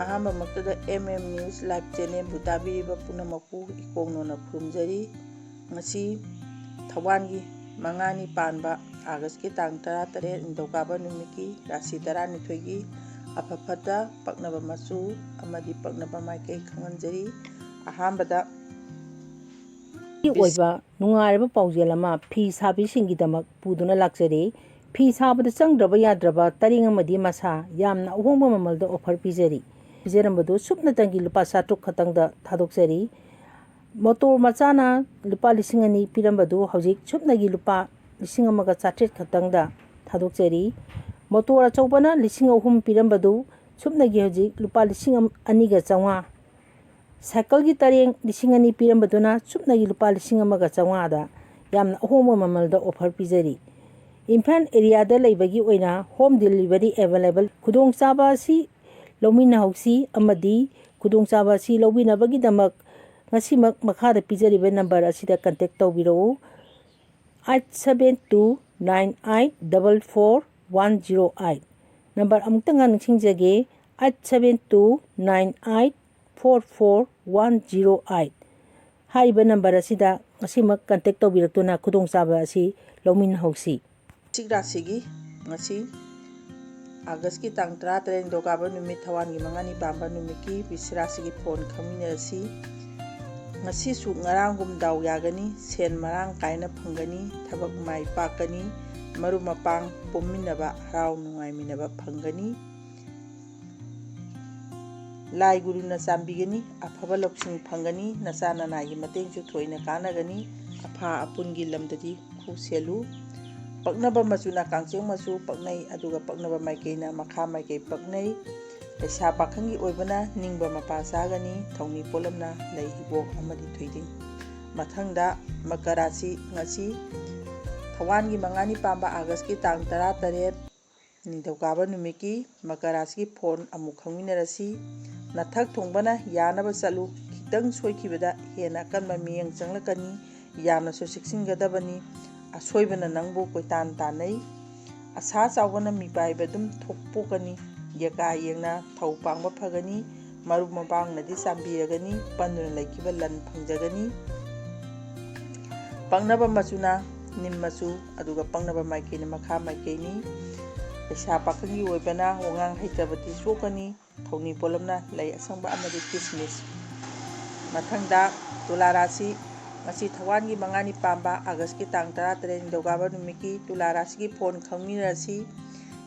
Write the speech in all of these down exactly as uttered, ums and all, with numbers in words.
ꯑꯍꯥꯟꯕꯃꯛꯇꯗ M M News Live Channelꯕꯨ ꯇꯥꯕꯤꯔꯤꯕ ꯄꯨꯝꯅꯃꯛꯄꯨ ꯏꯀꯣꯡꯅꯣꯅ ꯈꯨꯔꯨꯝꯖꯔꯤ꯫ ꯉꯁꯤ ꯊꯧꯋꯥꯟꯒꯤ ꯃꯉꯥꯅꯤ ꯄꯥꯟꯕ ꯑꯥꯒꯁꯀꯤ ꯇꯥꯡ ꯇꯔꯥꯇꯔꯦꯠ ꯅꯤꯡꯊꯧꯀꯥꯕ ꯅꯨꯃꯤꯠꯀꯤ ꯔꯥꯁꯤ ꯇꯔꯥꯅꯤꯊꯣꯏꯒꯤ ꯑꯐ ꯐꯠꯇ, ꯄꯛꯅꯕ ꯃꯆꯨ ꯑꯃꯗꯤ ꯄꯛꯅꯕ ꯃꯥꯏꯀꯩ ꯈꯪꯍꯟꯖꯔꯤ꯫ ꯑꯍꯥꯟꯕꯗ ꯑꯣꯏꯕ ꯅꯨꯡꯉꯥꯏꯔꯕ ꯄꯥꯎꯖꯦꯜ ꯑꯃ ꯐꯤ ꯁꯥꯕꯤꯁꯤꯡꯒꯤꯗꯃꯛ ꯄꯨꯗꯨꯅ ꯂꯥꯛꯆꯔꯤ꯫ ꯐꯤ ꯁꯥꯕꯗ ꯆꯪꯗ꯭ꯔꯕ ꯌꯥꯗ꯭ꯔꯕ ꯇꯔꯤꯡ ꯑꯃꯗꯤ ꯃꯁꯥ ꯌꯥꯝꯅ ꯑꯍꯣꯡꯕ ꯃꯃꯜꯗ offer ꯄꯤꯖꯔꯤ꯫ ꯄꯤꯖꯔꯝꯕꯗꯨ ꯁꯨꯞꯅꯇꯪꯒꯤ ꯂꯨꯄꯥ ꯆꯥꯇ꯭ꯔꯨꯛ ꯈꯛꯇꯪꯗ ꯊꯥꯗꯣꯛꯆꯔꯤ꯫ ꯃꯣꯇꯣꯔ ꯃꯆꯥꯅ ꯂꯨꯄꯥ ꯂꯤꯁꯤꯡ ꯑꯅꯤ ꯄꯤꯔꯝꯕꯗꯨ ꯍꯧꯖꯤꯛ ꯁꯨꯞꯅꯒꯤ ꯂꯨꯄꯥ ꯂꯤꯁꯤꯡ ꯑꯃꯒ ꯆꯥꯇ꯭ꯔꯦꯠ ꯈꯛꯇꯪꯗ ꯊꯥꯗꯣꯛꯆꯔꯤ꯫ ꯃꯣꯇꯣꯔ ꯑꯆꯧꯕꯅ ꯂꯤꯁꯤꯡ ꯑꯍꯨꯝ ꯄꯤꯔꯝꯕꯗꯨ ꯁꯨꯞꯅꯒꯤ ꯍꯧꯖꯤꯛ ꯂꯨꯄꯥ ꯂꯤꯁꯤꯡ ꯑꯅꯤꯒ ꯆꯥꯝꯃꯉꯥ꯫ ꯁꯥꯏꯀꯜꯒꯤ ꯇꯔꯦꯡ ꯂꯤꯁꯤꯡ ꯑꯅꯤ ꯄꯤꯔꯝꯕꯗꯨꯅ ꯁꯨꯞꯅꯒꯤ ꯂꯨꯄꯥ ꯂꯤꯁꯤꯡ ꯑꯃꯒ ꯆꯥꯝꯃꯉꯥꯗ ꯌꯥꯝꯅ ꯑꯍꯣꯡꯕ ꯃꯃꯜꯗ offer ꯄꯤꯖꯔꯤ꯫ ꯏꯝꯐꯥꯜ areaꯗ ꯂꯩꯕꯒꯤ ꯑꯣꯏꯅ home delivery available꯫ ꯈꯨꯗꯣꯡꯆꯥꯕ ꯑꯁꯤ ꯂꯧꯃꯤꯟꯅꯍꯧꯁꯤ ꯑꯃꯗꯤ ꯈꯨꯗꯣꯡꯆꯥꯕ ꯑꯁꯤ ꯂꯧꯕꯤꯅꯕꯒꯤꯗꯃꯛ ꯉꯁꯤꯃꯛ ꯃꯈꯥꯗ ꯄꯤꯖꯔꯤꯕ number ꯑꯁꯤꯗ contact ꯇꯧꯕꯤꯔꯛꯎ꯫ Eight seven two nine eight double four one zero eight꯫ Number ꯑꯃꯨꯛꯇꯪꯒ ꯅꯤꯡꯁꯤꯡꯖꯒꯦ, eight seven two nine eight four four one zero eight꯫ ꯍꯥꯏꯔꯤꯕ number ꯑꯁꯤꯗ ꯉꯁꯤꯃꯛ contact ꯇꯧꯕꯤꯔꯛꯇꯨꯅ ꯈꯨꯗꯣꯡꯆꯥꯕ ꯑꯁꯤ ꯂꯧꯃꯤꯟꯅꯍꯧꯁꯤ꯫ ꯁꯤꯛ ꯔꯥꯁꯤꯒꯤ ꯉꯁꯤ ꯑꯥꯒꯁꯀꯤ ꯇꯥꯡ ꯇꯔꯥꯇꯔꯦꯠ ꯅꯤꯡꯊꯧꯀꯥꯕ ꯅꯨꯃꯤꯠ ꯊꯧꯋꯥꯟꯒꯤ ꯃꯉꯥꯅꯤ ꯄꯥꯟꯕ ꯅꯨꯃꯤꯠꯀꯤ ꯕꯤꯁꯤꯔꯥꯁꯤꯒꯤ ꯐꯣꯟ ꯈꯪꯃꯤꯟꯅꯔꯁꯤ꯫ ꯉꯁꯤꯁꯨ ꯉꯔꯥꯡꯒꯨꯝ ꯗꯥꯎ ꯌꯥꯒꯅꯤ, ꯁꯦꯟ ꯃꯔꯥꯡ ꯀꯥꯏꯅ ꯐꯪꯒꯅꯤ, ꯊꯕꯛ ꯃꯥꯏ ꯄꯥꯛꯀꯅꯤ, ꯃꯔꯨꯞ ꯃꯄꯥꯡ ꯄꯨꯟꯃꯤꯟꯅꯕ, ꯍꯔꯥꯎ ꯅꯨꯡꯉꯥꯏꯃꯤꯟꯅꯕ ꯐꯪꯒꯅꯤ꯫ ꯂꯥꯏ ꯒꯨꯔꯨꯅ ꯆꯥꯟꯕꯤꯒꯅꯤ, ꯑꯐꯕ ꯂꯧꯁꯤꯡ ꯐꯪꯒꯅꯤ, ꯅꯆꯥ ꯅꯅꯥꯏꯒꯤ ꯃꯇꯦꯡꯁꯨ ꯊꯣꯏꯅ ꯀꯥꯟꯅꯒꯅꯤ꯫ ꯑꯐꯥ ꯑꯄꯨꯟꯒꯤ ꯂꯝꯗꯗꯤ ꯈꯨ ꯁꯦꯜꯂꯨ꯫ ꯄꯛꯅꯕ ꯃꯆꯨꯅ ꯀꯥꯡꯆꯦꯡ ꯃꯆꯨ ꯄꯛꯅꯩ, ꯑꯗꯨꯒ ꯄꯛꯅꯕ ꯃꯥꯏꯀꯩꯅ ꯃꯈꯥ ꯃꯥꯏꯀꯩ ꯄꯛꯅꯩ꯫ ꯂꯩꯁꯥ ꯄꯥꯈꯪꯒꯤ ꯑꯣꯏꯕꯅ ꯅꯤꯡꯕ ꯃꯄꯥ ꯆꯥꯒꯅꯤ꯫ ꯊꯧꯅꯤ ꯄꯣꯠꯂꯝꯅ ꯂꯩ ꯍꯤꯒꯣꯛ ꯑꯃꯗꯤ ꯊꯣꯏꯗꯤꯡ꯫ ꯃꯊꯪꯗ ꯃꯀꯔ ꯔꯥꯁꯤ ꯉꯁꯤ ꯊꯧꯋꯥꯟꯒꯤ ꯃꯉꯥꯅꯤ ꯄꯥꯟꯕ ꯑꯥꯒꯁꯀꯤ ꯇꯥꯡ ꯇꯔꯥꯇꯔꯦꯠ ꯅꯤꯡꯊꯧꯀꯥꯕ ꯅꯨꯃꯤꯠꯀꯤ ꯃꯀꯔ ꯔꯥꯁꯤꯒꯤ ꯐꯣꯟ ꯑꯃꯨꯛ ꯈꯪꯃꯤꯟꯅꯔꯁꯤ꯫ ꯅꯊꯛ ꯊꯣꯡꯕꯅ ꯌꯥꯅꯕ ꯆꯠꯂꯨ꯫ ꯈꯤꯇꯪ ꯁꯣꯏꯈꯤꯕꯗ ꯍꯦꯟꯅ ꯑꯀꯟꯕ ꯃꯤꯠꯌꯦꯡ ꯆꯪꯂꯛꯀꯅꯤ꯫ ꯌꯥꯝꯅꯁꯨ ꯆꯦꯛꯁꯤꯟꯒꯗꯕꯅꯤ꯫ ꯑꯁꯣꯏꯕꯅ ꯅꯪꯕꯨ ꯀꯣꯏꯇꯥꯟ ꯇꯥꯟꯅꯩ꯫ ꯑꯁꯥ ꯆꯥꯎꯕꯅ ꯃꯤꯄꯥꯏꯕ ꯑꯗꯨꯝ ꯊꯣꯛꯄꯣꯛꯀꯅꯤ꯫ ꯌꯦꯀꯥ ꯌꯦꯡꯅ ꯊꯧ ꯄꯥꯡꯕ ꯐꯒꯅꯤ꯫ ꯃꯔꯨꯞ ꯃꯄꯥꯡꯅꯗꯤ ꯆꯥꯟꯕꯤꯔꯒꯅꯤ, ꯄꯟꯗꯨꯅ ꯂꯩꯈꯤꯕ ꯂꯟ ꯐꯪꯖꯒꯅꯤ꯫ ꯄꯛꯅꯕ ꯃꯆꯨꯅ ꯅꯤꯝ ꯃꯆꯨ, ꯑꯗꯨꯒ ꯄꯛꯅꯕ ꯃꯥꯏꯀꯩꯅ ꯃꯈꯥ ꯃꯥꯏꯀꯩꯅꯤ꯫ ꯂꯩꯁꯥ ꯄꯥꯈꯪꯒꯤ ꯑꯣꯏꯕꯅ ꯋꯥꯉꯥꯡ ꯍꯩꯇꯕꯗꯤ ꯁꯣꯛꯀꯅꯤ꯫ ꯊꯧꯅꯤ ꯄꯣꯠꯂꯝꯅ ꯂꯩ ꯑꯁꯪꯕ ꯑꯃꯗꯤ ꯀꯤꯁꯃꯤꯁ꯫ ꯃꯊꯪꯗ ꯇꯨꯂꯥ ꯔꯥꯁꯤ꯫ ꯉꯁꯤ ꯊꯋꯥꯟꯒꯤ ꯃꯉꯥꯅꯤ ꯄꯥꯟꯕ ꯑꯥꯒꯁꯀꯤ ꯇꯥꯡ ꯇꯔꯥꯇꯔꯦꯠ ꯅꯤꯡꯊꯧꯀꯥꯕ ꯅꯨꯃꯤꯠꯀꯤ ꯇꯨꯂꯥ ꯔꯥꯁꯤꯒꯤ ꯐꯣꯟ ꯈꯪꯃꯤꯟꯅꯔꯁꯤ꯫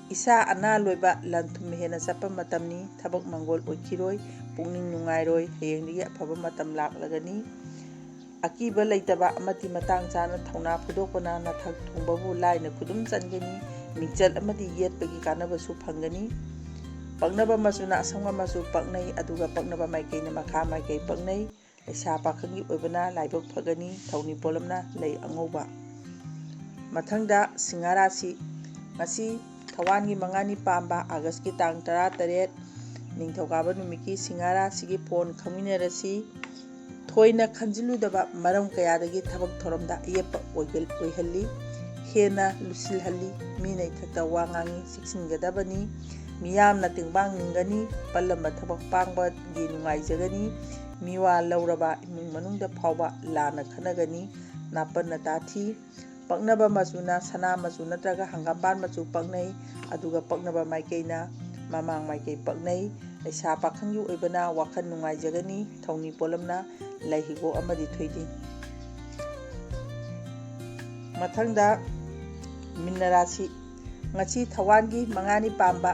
ꯏꯁꯥ ꯑꯅꯥ ꯂꯣꯏꯕ, ꯂꯟ ꯊꯨꯝ ꯍꯦꯟꯅ ꯆꯠꯄ ꯃꯇꯝꯅꯤ꯫ ꯊꯕꯛ ꯃꯪꯒꯣꯜ ꯑꯣꯏꯈꯤꯔꯣꯏ, ꯄꯨꯛꯅꯤꯡ ꯅꯨꯡꯉꯥꯏꯔꯣꯏ꯫ ꯍꯌꯦꯡꯗꯒꯤ ꯑꯐꯕ ꯃꯇꯝ ꯂꯥꯛꯂꯒꯅꯤ꯫ ꯑꯀꯤꯕ ꯂꯩꯇꯕ ꯑꯃꯗꯤ ꯃꯇꯥꯡ ꯆꯥꯅ ꯊꯧꯅꯥ ꯐꯨꯗꯣꯛꯄꯅ ꯅꯊꯛ ꯊꯣꯡꯕꯕꯨ ꯂꯥꯏꯅ ꯈꯨꯗꯨꯝ ꯆꯟꯒꯅꯤ꯫ ꯃꯤꯡꯆꯠ ꯑꯃꯗꯤ ꯌꯦꯠꯄꯒꯤ ꯀꯥꯟꯅꯕꯁꯨ ꯐꯪꯒꯅꯤ꯫ ꯄꯛꯅꯕ ꯃꯆꯨꯅ ꯑꯁꯪꯕ ꯃꯆꯨ ꯄꯛꯅꯩ, ꯑꯗꯨꯒ ꯄꯛꯅꯕ ꯃꯥꯏꯀꯩꯅ ꯃꯈꯥ ꯃꯥꯏꯀꯩ ꯄꯛꯅꯩ꯫ ꯂꯩꯁꯥ ꯄꯥꯈꯪꯒꯤ ꯑꯣꯏꯕꯅ ꯂꯥꯏꯕꯛ ꯐꯒꯅꯤ꯫ ꯊꯧꯅꯤ ꯄꯣꯠꯂꯝꯅ ꯂꯩ ꯑꯉꯧꯕ꯫ ꯃꯊꯪꯗ ꯁꯤꯡꯍ ꯔꯥꯁꯤ꯫ ꯉꯁꯤ ꯊꯋꯥꯟꯒꯤ ꯃꯉꯥꯅꯤ ꯄꯥꯟꯕ ꯑꯥꯒꯁꯀꯤ ꯇꯥꯡ ꯇꯔꯥꯇꯔꯦꯠ ꯅꯤꯡꯊꯧꯀꯥꯕ ꯅꯨꯃꯤꯠꯀꯤ ꯁꯤꯡꯍ ꯔꯥꯁꯤꯒꯤ ꯐꯣꯟ ꯈꯪꯃꯤꯟꯅꯔꯁꯤ꯫ ꯊꯣꯏꯅ ꯈꯟꯖꯤꯜꯂꯨꯗꯕ ꯃꯔꯝ ꯀꯌꯥꯗꯒꯤ ꯊꯕꯛ ꯊꯧꯔꯝꯗ ꯑꯌꯦꯠꯄ ꯑꯣꯏꯒꯜ-, ꯑꯣꯏꯍꯜꯂꯤ꯫ ꯍꯦꯟꯅ ꯂꯨꯁꯤꯜꯍꯜꯂꯤ꯫ ꯃꯤꯅ ꯏꯊꯛꯇ ꯋꯥ ꯉꯥꯡꯉꯤ, ꯆꯦꯛꯁꯤꯟꯒꯗꯕꯅꯤ꯫ ꯃꯤꯌꯥꯝꯅ ꯇꯦꯡꯕꯥꯡ ꯅꯤꯡꯒꯅꯤ꯫ ꯄꯜꯂꯝꯕ ꯊꯕꯛ ꯄꯥꯡꯕꯒꯤ ꯅꯨꯡꯉꯥꯏꯖꯒꯅꯤ꯫ ꯃꯤꯋꯥ ꯂꯧꯔꯕ ꯏꯃꯨꯡ ꯃꯅꯨꯡꯗ ꯐꯥꯎꯕ ꯂꯥꯟꯅ ꯈꯟꯅꯒꯅꯤ꯫ ꯅꯥꯄꯟꯅ ꯇꯥꯊꯤ꯫ ꯄꯛꯅꯕ ꯃꯆꯨꯅ ꯁꯅꯥ ꯃꯆꯨ ꯅꯠꯇ꯭ꯔꯒ ꯍꯪꯒꯥꯝꯄꯥꯟ ꯃꯆꯨ ꯄꯛꯅꯩ, ꯑꯗꯨꯒ ꯄꯛꯅꯕ ꯃꯥꯏꯀꯩꯅ ꯃꯃꯥꯡ ꯃꯥꯏꯀꯩ ꯄꯛꯅꯩ꯫ ꯂꯩꯁꯥ ꯄꯥꯈꯪꯒꯤ ꯑꯣꯏꯕꯅ ꯋꯥꯈꯜ ꯅꯨꯡꯉꯥꯏꯖꯒꯅꯤ꯫ ꯊꯧꯅꯤ ꯄꯣꯠꯂꯝꯅ ꯂꯩ ꯍꯤꯒꯣꯛ ꯑꯃꯗꯤ ꯊꯣꯏꯗꯤꯡ꯫ ꯃꯊꯪꯗ ꯃꯤꯟꯅ ꯔꯥꯁꯤ꯫ ꯉꯁꯤ ꯊꯋꯥꯟꯒꯤ ꯃꯉꯥꯅꯤ ꯄꯥꯟꯕ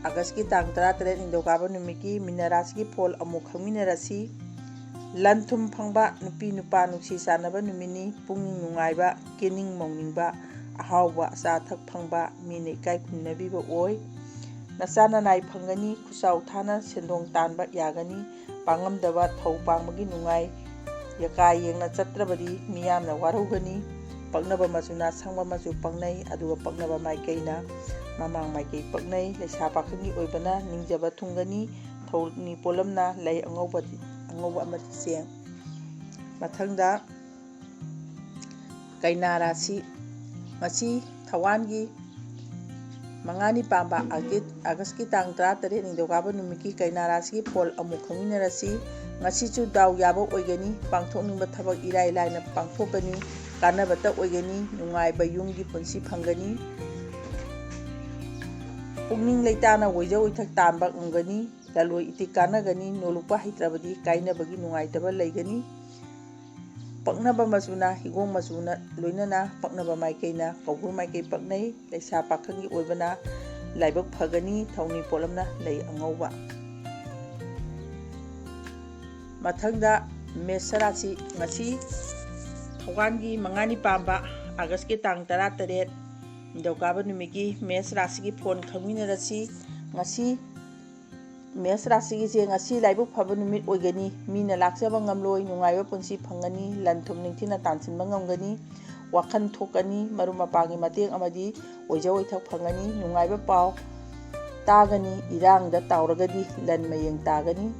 ꯑꯥꯒꯁꯀꯤ ꯇꯥꯡ ꯇꯔꯥꯇꯔꯦꯠ ꯅꯤꯡꯊꯧꯀꯥꯕ ꯅꯨꯃꯤꯠꯀꯤ ꯃꯤꯟꯅ ꯔꯥꯁꯤꯒꯤ ꯐꯣꯜ ꯑꯃꯨꯛ ꯈꯪꯃꯤꯟꯅꯔꯁꯤ꯫ ꯂꯟ ꯊꯨꯝ ꯐꯪꯕ, ꯅꯨꯄꯤ ꯅꯨꯄꯥ ꯅꯨꯡꯁꯤ ꯆꯥꯟꯅꯕ ꯅꯨꯃꯤꯠꯅꯤ꯫ ꯄꯨꯛꯅꯤꯡ ꯅꯨꯡꯉꯥꯏꯕ, ꯀꯦꯅꯤꯡ ꯃꯧꯅꯤꯡꯕ, ꯑꯍꯥꯎꯕ ꯑꯆꯥ ꯑꯊꯛ ꯐꯪꯕ, ꯃꯤꯅ ꯏꯀꯥꯏ ꯈꯨꯝꯅꯕꯤꯕ ꯑꯣꯏ꯫ ꯅꯆꯥ ꯅꯅꯥꯏ ꯐꯪꯒꯅꯤ꯫ ꯈꯨꯠꯆꯥꯎ ꯊꯥꯅ ꯁꯦꯟꯗꯣꯡ ꯇꯥꯟꯕ ꯌꯥꯒꯅꯤ꯫ ꯄꯥꯡꯉꯝꯗꯕ ꯊꯧ ꯄꯥꯡꯕꯒꯤ ꯅꯨꯡꯉꯥꯏ꯫ ꯌꯀꯥ ꯌꯦꯡꯅ ꯆꯠꯇ꯭ꯔꯕꯗꯤ ꯃꯤꯌꯥꯝꯅ ꯋꯥꯔꯧꯒꯅꯤ꯫ ꯄꯛꯅꯕ ꯃꯆꯨꯅ ꯁꯪꯕ ꯃꯆꯨ ꯄꯛꯅꯩ, ꯑꯗꯨꯒ ꯄꯛꯅꯕ ꯃꯥꯏꯀꯩꯅ ꯃꯃꯥꯡ ꯃꯥꯏꯀꯩ ꯄꯛꯅꯩ꯫ ꯂꯩꯁꯥ ꯄꯥꯈꯪꯒꯤ ꯑꯣꯏꯕꯅ ꯅꯤꯡꯖꯕ ꯊꯨꯡꯒꯅꯤ꯫ ꯊꯧꯅꯤ ꯄꯣꯠꯂꯝꯅ ꯂꯩ ꯑꯉꯧꯕ, ꯑꯉꯧꯕ ꯑꯃꯗꯤ ꯆꯦꯡ꯫ ꯃꯊꯪꯗ ꯀꯩꯅꯥ ꯔꯥꯁꯤ꯫ ꯉꯁꯤ ꯊꯋꯥꯟꯒꯤ ꯃꯉꯥꯅꯤ ꯄꯥꯟꯕ ꯑꯥꯒꯁꯀꯤ ꯇꯥꯡ ꯇꯔꯥꯇꯔꯦꯠ ꯅꯤꯡꯊꯧꯀꯥꯕ ꯅꯨꯃꯤꯠꯀꯤ ꯀꯩꯅꯥ ꯔꯥꯁꯤꯒꯤ ꯐꯣꯜ ꯑꯃꯨꯛ ꯈꯪꯃꯤꯟꯅꯔꯁꯤ꯫ ꯉꯁꯤꯁꯨ ꯗꯥꯎ ꯌꯥꯕ ꯑꯣꯏꯒꯅꯤ꯫ ꯄꯥꯡꯊꯣꯛꯅꯤꯡꯕ ꯊꯕꯛ ꯏꯔꯥꯏ ꯂꯥꯏꯅ ꯄꯥꯡꯊꯣꯛꯀꯅꯤ꯫ ꯀꯥꯟꯅꯕꯇ ꯑꯣꯏꯒꯅꯤ꯫ ꯅꯨꯡꯉꯥꯏꯕ ꯌꯨꯝꯒꯤ ꯄꯨꯟꯁꯤ ꯐꯪꯒꯅꯤ꯫ ꯄꯨꯛꯅꯤꯡ ꯂꯩꯇꯥꯅ ꯑꯣꯏꯖ ꯑꯣꯏꯊꯛ ꯇꯥꯟꯕ ꯉꯝꯒꯅꯤ꯫ ꯂꯂꯣꯟ ꯏꯇꯤꯛ ꯀꯥꯟꯅꯒꯅꯤ꯫ ꯅꯣꯂꯨꯛꯄ ꯍꯩꯇ꯭ꯔꯕꯗꯤ ꯀꯥꯏꯅꯕꯒꯤ ꯅꯨꯡꯉꯥꯏꯇꯕ ꯂꯩꯒꯅꯤ꯫ ꯄꯛꯅꯕ ꯃꯆꯨꯅ ꯍꯤꯒꯣꯛ ꯃꯆꯨꯅ ꯂꯣꯏꯅꯅ ꯄꯛꯅꯕ ꯃꯥꯏꯀꯩꯅ ꯀꯧꯕ꯭ꯔꯨ ꯃꯥꯏꯀꯩ ꯄꯛꯅꯩ꯫ ꯂꯩꯁꯥ ꯄꯥꯈꯪꯒꯤ ꯑꯣꯏꯕꯅ ꯂꯥꯏꯕꯛ ꯐꯒꯅꯤ꯫ ꯊꯧꯅꯤ ꯄꯣꯠꯂꯝꯅ ꯂꯩ ꯑꯉꯧꯕ꯫ ꯃꯊꯪꯗ ꯃꯦꯁ ꯔꯥꯁꯤ꯫ ꯉꯁꯤ ꯊꯧꯋꯥꯟꯒꯤ ꯃꯉꯥꯅꯤ ꯄꯥꯟꯕ ꯑꯥꯒꯁꯀꯤ ꯇꯥꯡ ꯇꯔꯥꯇꯔꯦꯠ ꯅꯤꯡꯊꯧꯀꯥꯕ ꯅꯨꯃꯤꯠꯀꯤ ꯃꯦꯁ ꯔꯥꯁꯤꯒꯤ ꯐꯣꯟ ꯈꯪꯃꯤꯟꯅꯔꯁꯤ꯫ ꯉꯁꯤ ꯃꯦꯁ ꯔꯥꯁꯤꯒꯤꯁꯦ ꯉꯁꯤ ꯂꯥꯏꯕꯛ ꯐꯕ ꯅꯨꯃꯤꯠ ꯑꯣꯏꯒꯅꯤ꯫ ꯃꯤꯅ ꯂꯥꯛꯆꯕ ꯉꯝꯂꯣꯏ꯫ ꯅꯨꯡꯉꯥꯏꯕ ꯄꯨꯟꯁꯤ ꯐꯪꯒꯅꯤ꯫ ꯂꯟ ꯊꯨꯝ ꯅꯤꯡꯊꯤꯅ ꯇꯥꯟꯁꯤꯟꯕ ꯉꯝꯒꯅꯤ꯫ ꯋꯥꯈꯜ ꯊꯣꯛꯀꯅꯤ꯫ ꯃꯔꯨꯞ ꯃꯄꯥꯡꯒꯤ ꯃꯇꯦꯡ ꯑꯃꯗꯤ ꯑꯣꯏꯖ ꯑꯣꯏꯊꯛ ꯐꯪꯒꯅꯤ꯫ ꯅꯨꯡꯉꯥꯏꯕ ꯄꯥꯎ ꯇꯥꯒꯅꯤ꯫ ꯏꯔꯥꯡꯗ ꯇꯥꯎꯔꯒꯗꯤ ꯂꯟ ꯃꯌꯦꯡ ꯇꯥꯒꯅꯤ꯫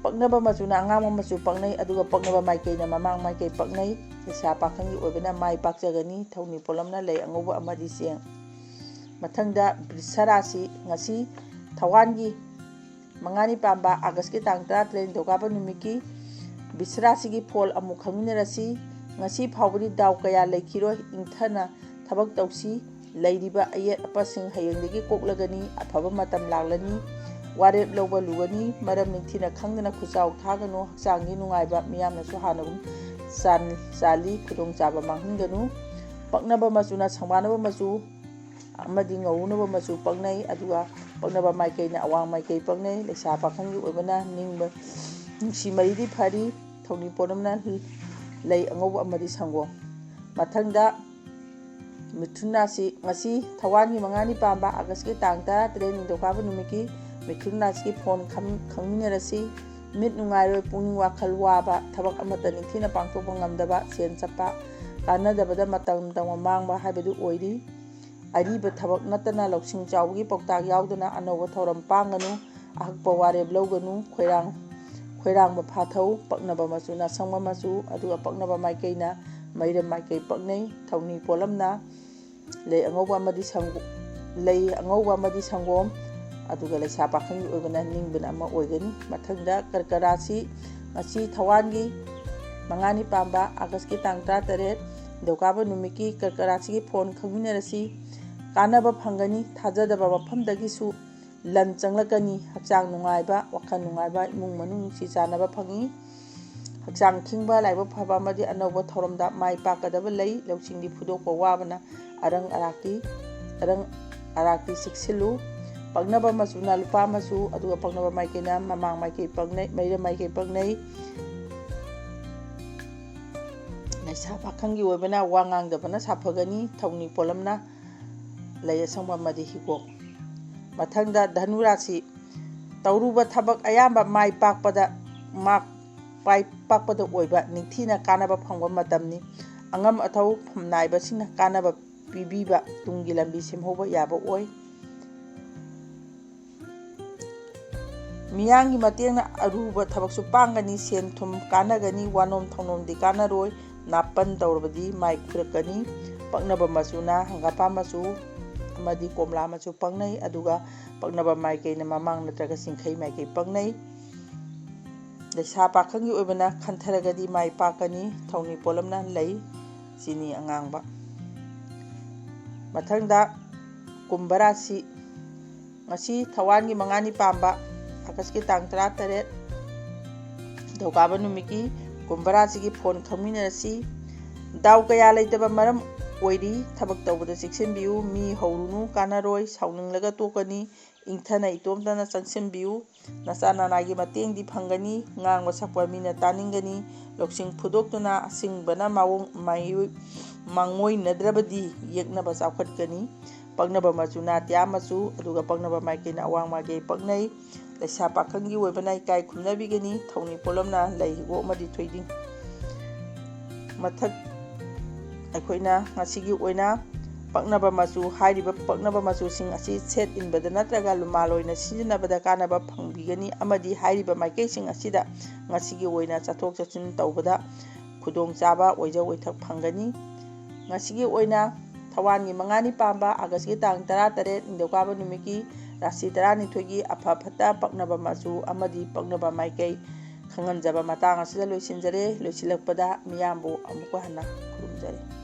ꯄꯛꯅꯕ ꯃꯆꯨꯅ ꯑꯉꯥꯡꯕ ꯃꯆꯨ ꯄꯛꯅꯩ, ꯑꯗꯨꯒ ꯄꯛꯅꯕ ꯃꯥꯏꯀꯩꯅ ꯃꯃꯥꯡ ꯃꯥꯏꯀꯩ ꯄꯛꯅꯩ꯫ ꯂꯩꯁꯥ ꯄꯥꯈꯪꯒꯤ ꯑꯣꯏꯕꯅ ꯃꯥꯏ ꯄꯥꯛꯆꯒꯅꯤ꯫ ꯊꯧꯅꯤ ꯄꯣꯠꯂꯝꯅ ꯂꯩ ꯑꯉꯧꯕ ꯑꯃꯗꯤ ꯆꯦꯡ꯫ ꯃꯊꯪꯗ ꯕ꯭ꯔꯤꯁ ꯔꯥꯁꯤ꯫ ꯉꯁꯤ ꯊꯧꯋꯥꯟꯒꯤ ꯃꯉꯥꯅꯤ ꯄꯥꯟꯕ ꯑꯥꯒꯁꯀꯤ ꯇꯥꯡ ꯇꯔꯥꯇꯔꯦꯠ ꯅꯤꯡꯊꯧꯀꯥꯕ ꯅꯨꯃꯤꯠꯀꯤ ꯕ꯭ꯔꯤꯁ ꯔꯥꯁꯤꯒꯤ ꯐꯣꯜ ꯑꯃꯨꯛ ꯈꯪꯃꯤꯟꯅꯔꯁꯤ꯫ ꯉꯁꯤ ꯐꯥꯎꯕꯗꯤ ꯗꯥꯎ ꯀꯌꯥ ꯂꯩꯈꯤꯔꯣꯏ꯫ ꯏꯪꯊꯅ ꯊꯕꯛ ꯇꯧꯁꯤ꯫ ꯂꯩꯔꯤꯕ ꯑꯌꯦꯠ ꯑꯄꯟꯁꯤꯡ ꯍꯌꯦꯡꯗꯒꯤ ꯀꯣꯛꯂꯒꯅꯤ꯫ ꯑꯐꯕ ꯃꯇꯝ ꯂꯥꯛꯂꯅꯤ꯫ ꯋꯥꯔꯦꯞ ꯂꯧꯕ ꯂꯨꯒꯅꯤ꯫ ꯃꯔꯝ ꯅꯤꯡꯊꯤꯅ ꯈꯪꯗꯅ ꯈꯨꯆꯥꯎ ꯊꯥꯒꯅꯨ꯫ ꯍꯛꯆꯥꯡꯒꯤ ꯅꯨꯡꯉꯥꯏꯕ ꯃꯤꯌꯥꯝꯅꯁꯨ ꯍꯥꯟꯅꯒꯨꯝ ꯆꯥꯟ-, ꯆꯥꯜꯂꯤ꯫ ꯈꯨꯗꯣꯡꯆꯥꯕ ꯃꯥꯡꯍꯟꯒꯅꯨ꯫ ꯄꯛꯅꯕ ꯃꯆꯨꯅ ꯁꯪꯕꯥꯅꯕ ꯃꯆꯨ ꯑꯃꯗꯤ ꯉꯧꯅꯕ ꯃꯆꯨ ꯄꯛꯅꯩ, ꯑꯗꯨꯒ ꯄꯛꯅꯕ ꯃꯥꯏꯀꯩꯅ ꯑꯋꯥꯡ ꯃꯥꯏꯀꯩ ꯄꯛꯅꯩ꯫ ꯂꯩꯁꯥ ꯄꯥꯈꯪꯒꯤ ꯑꯣꯏꯕꯅ ꯅꯤꯡꯕ, ꯅꯨꯡꯁꯤ ꯃꯔꯤꯗꯤ ꯐꯔꯤ꯫ ꯊꯧꯅꯤ ꯄꯣꯠꯂꯝꯅ ꯂꯩ ꯑꯉꯧꯕ ꯑꯃꯗꯤ ꯁꯪꯒꯣꯝ꯫ ꯃꯊꯪꯗ ꯃꯤꯊꯨꯟ ꯔꯥꯁꯤ꯫ ꯉꯁꯤ ꯊꯧꯋꯥꯟꯒꯤ ꯃꯉꯥꯅꯤ ꯄꯥꯟꯕ ꯑꯥꯒꯁꯀꯤ ꯇꯥꯡ ꯇꯔꯥꯇꯔꯦꯠ ꯅꯤꯡꯊꯧꯀꯥꯕ ꯅꯨꯃꯤꯠꯀꯤ ꯃꯤꯊꯨꯟ ꯔꯥꯁꯤꯒꯤ ꯐꯣꯟ ꯈꯪ-, ꯈꯪꯃꯤꯟꯅꯔꯁꯤ꯫ ꯃꯤꯠ ꯅꯨꯡꯉꯥꯏꯔꯣꯏ, ꯄꯨꯛꯅꯤꯡ ꯋꯥꯈꯜ ꯋꯥꯕ, ꯊꯕꯛ ꯑꯃꯠꯇ ꯅꯤꯡꯊꯤꯅ ꯄꯥꯡꯊꯣꯛꯄ ꯉꯝꯗꯕ, ꯁꯦꯟ ꯆꯠꯄ ꯀꯥꯟꯅꯗꯕꯗ ꯃꯇꯝ ꯇꯝꯕ ꯃꯥꯡꯕ ꯍꯥꯏꯕꯗꯨ ꯑꯣꯏꯔꯤ꯫ ꯑꯔꯤꯕ ꯊꯕꯛ ꯅꯠꯇꯅ ꯂꯧꯁꯤꯡ ꯆꯥꯎꯕꯒꯤ ꯄꯥꯎꯇꯥꯛ ꯌꯥꯎꯗꯅ ꯑꯅꯧꯕ ꯊꯧꯔꯝ ꯄꯥꯡꯒꯅꯨ꯫ ꯑꯍꯛꯄ ꯋꯥꯔꯦꯞ ꯂꯧꯒꯅꯨ꯫ ꯈꯣꯏꯔꯥꯡ-, ꯈꯣꯏꯔꯥꯡꯕ ꯐꯥꯊꯧ꯫ ꯄꯛꯅꯕ ꯃꯆꯨꯅ ꯑꯁꯪꯕ ꯃꯆꯨ, ꯑꯗꯨꯒ ꯄꯛꯅꯕ ꯃꯥꯏꯀꯩꯅ ꯃꯩꯔꯝ ꯃꯥꯏꯀꯩ ꯄꯛꯅꯩ꯫ ꯊꯧꯅꯤ ꯄꯣꯠꯂꯝꯅ ꯂꯩ ꯑꯉꯧꯕ ꯑꯃꯗꯤ ꯁꯪꯒꯣ-, ꯂꯩ ꯑꯉꯧꯕ ꯑꯃꯗꯤ ꯁꯪꯒꯣꯝ, ꯑꯗꯨꯒ ꯂꯩꯁꯥ ꯄꯥꯈꯪꯒꯤ ꯑꯣꯏꯕꯅ ꯅꯤꯡꯕꯅ ꯑꯃ ꯑꯣꯏꯒꯅꯤ꯫ ꯃꯊꯪꯗ ꯀꯔꯀ ꯔꯥꯁꯤ, ꯉꯁꯤ ꯊꯧꯋꯥꯟꯒꯤ ꯃꯉꯥꯅꯤ ꯄꯥꯟꯕ ꯑꯥꯒꯁꯀꯤ ꯇꯥꯡ ꯇꯔꯥꯇꯔꯦꯠ, ꯅꯤꯡꯊꯧꯀꯥꯕ ꯅꯨꯃꯤꯠꯀꯤ ꯀꯔꯀ ꯔꯥꯁꯤꯒꯤ ꯐꯣꯟ ꯈꯪꯃꯤꯟꯅꯔꯁꯤ꯫ ꯀꯥꯟꯅꯕ ꯐꯪꯒꯅꯤ꯫ ꯊꯥꯖꯗꯕ ꯃꯐꯝꯗꯒꯤꯁꯨ ꯂꯟ ꯆꯪꯂꯛꯀꯅꯤ꯫ ꯍꯛꯆꯥꯡ ꯅꯨꯡꯉꯥꯏꯕ, ꯋꯥꯈꯜ ꯅꯨꯡꯉꯥꯏꯕ, ꯏꯃꯨꯡ ꯃꯅꯨꯡ ꯅꯨꯡꯁꯤ ꯆꯥꯟꯅꯕ ꯐꯪꯏ꯫ ꯍꯛꯆꯥꯡ ꯈꯤꯡꯕ, ꯂꯥꯏꯕꯛ ꯐꯕ ꯑꯃꯗꯤ ꯑꯅꯧꯕ ꯊꯧꯔꯝꯗ ꯃꯥꯏ ꯄꯥꯛꯀꯗꯕ ꯂꯩ꯫ ꯂꯧꯁꯤꯡꯗꯤ ꯐꯨꯗꯣꯛꯄ ꯋꯥꯕꯅ ꯑꯔꯪ ꯑꯔꯥꯛꯀꯤ, ꯑꯔꯪ ꯑꯔꯥꯛꯇꯤ ꯆꯦꯛꯁꯤꯜꯂꯨ꯫ ꯄꯛꯅꯕ ꯃꯆꯨꯅ ꯂꯨꯄꯥ ꯃꯆꯨ, ꯑꯗꯨꯒ ꯄꯛꯅꯕ ꯃꯥꯏꯀꯩꯅ ꯃꯃꯥꯡ ꯃꯥꯏꯀꯩ ꯄꯛꯅꯩ, ꯃꯩꯔ ꯃꯥꯏꯀꯩ ꯄꯛꯅꯩ꯫ ꯂꯩꯁꯥ ꯄꯥꯈꯪꯒꯤ ꯑꯣꯏꯕꯅ ꯋꯥ ꯉꯥꯡꯗꯕꯅ ꯁꯥꯐꯒꯅꯤ꯫ ꯊꯧꯅꯤ ꯄꯣꯠꯂꯝꯅ ꯂꯩ ꯑꯁꯪꯕ ꯑꯃꯗꯤ ꯍꯤꯒꯣꯛ꯫ ꯃꯊꯪꯗ ꯙꯅꯨ ꯔꯥꯁꯤ꯫ ꯇꯧꯔꯨꯕ ꯊꯕꯛ ꯑꯌꯥꯝꯕ ꯃꯥꯏ ꯄꯥꯛꯄꯗ, ꯃꯥꯛ-, ꯃꯥꯏ ꯄꯥꯛꯄꯗ ꯑꯣꯏꯕ ꯅꯤꯡꯊꯤꯅ ꯀꯥꯟꯅꯕ ꯐꯪꯕ ꯃꯇꯝꯅꯤ꯫ ꯑꯉꯝ ꯑꯊꯧ ꯐꯝꯅꯥꯏꯕꯁꯤꯡꯅ ꯀꯥꯟꯅꯕ ꯄꯤꯕꯤꯕ ꯇꯨꯡꯒꯤ ꯂꯝꯕꯤ ꯁꯦꯝꯍꯧꯕ ꯌꯥꯕ ꯑꯣꯏ꯫ ꯃꯤꯌꯥꯝꯒꯤ ꯃꯇꯦꯡꯅ ꯑꯔꯨꯕ ꯊꯕꯛꯁꯨ ꯄꯥꯡꯒꯅꯤ, ꯁꯦꯟ ꯊꯨꯝ ꯀꯥꯟꯅꯒꯅꯤ, ꯋꯥꯅꯣꯝ ꯊꯧꯅꯣꯝꯗꯤ ꯀꯥꯟꯅꯔꯣꯏ, ꯅꯥꯄꯟ ꯇꯧꯔꯕꯗꯤ ꯃꯥꯏ ꯈꯨꯔꯛꯀꯅꯤ꯫ ꯄꯛꯅꯕ ꯃꯆꯨꯅ ꯍꯪꯒꯥꯄꯥ ꯃꯆꯨ ꯑꯃꯗꯤ ꯀꯣꯝꯂꯥ ꯃꯆꯨ ꯄꯛꯅꯩ, ꯑꯗꯨꯒ ꯄꯛꯅꯕ ꯃꯥꯏꯀꯩꯅ ꯃꯃꯥꯡ ꯅꯠꯇ꯭ꯔꯒ ꯆꯤꯡꯈꯩ ꯃꯥꯏꯀꯩ ꯄꯛꯅꯩ꯫ ꯂꯩꯁꯥ ꯄꯥꯈꯪꯒꯤ ꯑꯣꯏꯕꯅ ꯈꯟꯊꯔꯒꯗꯤ ꯃꯥꯏ ꯄꯥꯛꯀꯅꯤ꯫ ꯊꯧꯅꯤ ꯄꯣꯠꯂꯝꯅ ꯂꯩ, ꯆꯤꯅꯤ ꯑꯉꯥꯡꯕ꯫ ꯃꯊꯪꯗ ꯀꯨꯝꯚ ꯔꯥꯁꯤ꯫ ꯉꯁꯤ ꯊꯧꯋꯥꯟꯒꯤ ꯃꯉꯥꯅꯤ ꯄꯥꯟꯕ ꯑꯥꯒꯁꯀꯤ ꯇꯥꯡ ꯇꯔꯥꯇꯔꯦꯠ, ꯅꯤꯡꯊꯧꯀꯥꯕ ꯅꯨꯃꯤꯠꯀꯤ ꯀꯨꯝꯚ ꯔꯥꯁꯤꯒꯤ ꯐꯣꯟ ꯈꯪꯃꯤꯟꯅꯔꯁꯤ꯫ ꯗꯥꯎ ꯀꯌꯥ ꯂꯩꯇꯕ ꯃꯔꯝ ꯑꯣꯏꯔꯤ꯫ ꯊꯕꯛ ꯇꯧꯕꯗ ꯆꯦꯛꯁꯤꯟꯕꯤꯌꯨ꯫ ꯃꯤ ꯍꯧꯔꯨꯅꯨ, ꯀꯥꯟꯅꯔꯣꯏ, ꯁꯥꯎꯅꯤꯡꯂꯒ ꯇꯣꯛꯀꯅꯤ꯫ ꯏꯪꯊꯅ ꯏꯇꯣꯝꯇꯅ ꯆꯪꯁꯤꯟꯕꯤꯌꯨ꯫ ꯅꯆꯥ ꯅꯅꯥꯏꯒꯤ ꯃꯇꯦꯡꯗꯤ ꯐꯪꯒꯅꯤ꯫ ꯉꯥꯡꯕ ꯁꯛꯄ ꯃꯤꯅ ꯇꯥꯅꯤꯡꯒꯅꯤ꯫ ꯂꯧꯁꯤꯡ ꯐꯨꯗꯣꯛꯇꯨꯅ ꯑꯁꯤꯡꯕꯅ ꯃꯑꯣꯡ-, ꯃꯥꯏꯑꯣꯏ-, ꯃꯥꯡꯑꯣꯏꯅꯗ꯭ꯔꯕꯗꯤ ꯌꯦꯛꯅꯕ ꯆꯥꯎꯈꯠꯀꯅꯤ꯫ ꯄꯛꯅꯕ ꯃꯆꯨꯅ ꯑꯇꯤꯌꯥ ꯃꯆꯨ, ꯑꯗꯨꯒ ꯄꯛꯅꯕ ꯃꯥꯏꯀꯩꯅ ꯑꯋꯥꯡ ꯃꯥꯏꯀꯩ ꯄꯛꯅꯩ꯫ ꯂꯩꯁꯥ ꯄꯥꯈꯪꯒꯤ ꯑꯣꯏꯕꯅ ꯏꯀꯥꯏ ꯈꯨꯝꯅꯕꯤꯒꯅꯤ꯫ ꯊꯧꯅꯤ ꯄꯣꯠꯂꯝꯅ ꯂꯩ ꯍꯤꯒꯣꯛ ꯑꯃꯗꯤ ꯊꯣꯏꯗꯤꯡ꯫ ꯃꯊꯛ ꯑꯩꯈꯣꯏꯅ ꯉꯁꯤꯒꯤ ꯑꯣꯏꯅ ꯄꯛꯅꯕ ꯃꯆꯨ, ꯍꯥꯏꯔꯤꯕ ꯄꯛꯅꯕ ꯃꯆꯨꯁꯤꯡ ꯑꯁꯤ ꯁꯦꯠ ꯏꯟꯕꯗ ꯅꯠꯇ꯭ꯔꯒ ꯂꯨꯃꯥꯜ ꯑꯣꯏꯅ ꯁꯤꯖꯤꯟꯅꯕꯗ ꯀꯥꯟꯅꯕ ꯐꯪꯕꯤꯒꯅꯤ, ꯑꯃꯗꯤ ꯍꯥꯏꯔꯤꯕ ꯃꯥꯏꯀꯩꯁꯤꯡ ꯑꯁꯤꯗ ꯉꯁꯤꯒꯤ ꯑꯣꯏꯅ ꯆꯠꯊꯣꯛ ꯆꯠꯁꯤꯟ ꯇꯧꯕꯗ ꯈꯨꯗꯣꯡꯆꯥꯕ, ꯑꯣꯏꯖ ꯑꯣꯏꯊꯛ ꯐꯪꯒꯅꯤ꯫ ꯉꯁꯤꯒꯤ ꯑꯣꯏꯅ ꯊꯋꯥꯟꯒꯤ ꯃꯉꯥꯅꯤ ꯄꯥꯟꯕ ꯑꯥꯒꯁꯀꯤ ꯇꯥꯡ ꯇꯔꯥꯇꯔꯦꯠ, ꯅꯤꯡꯊꯧꯀꯥꯕ ꯅꯨꯃꯤꯠꯀꯤ ꯔꯥꯁꯤ ꯇꯔꯥꯅꯤꯊꯣꯏꯒꯤ ꯑꯐ ꯐꯠꯇ, ꯄꯛꯅꯕ ꯃꯆꯨ ꯑꯃꯗꯤ ꯄꯛꯅꯕ ꯃꯥꯏꯀꯩ ꯈꯪꯍꯟꯖꯕ ꯃꯇꯥꯡ ꯑꯁꯤꯗ ꯂꯣꯏꯁꯤꯟꯖꯔꯦ꯫ ꯂꯣꯏꯁꯤꯜꯂꯛꯄꯗ ꯃꯤꯌꯥꯝꯕꯨ ꯑꯃꯨꯛꯀ ꯍꯟꯅ ꯈꯨꯔꯨꯝꯖꯔꯤ꯫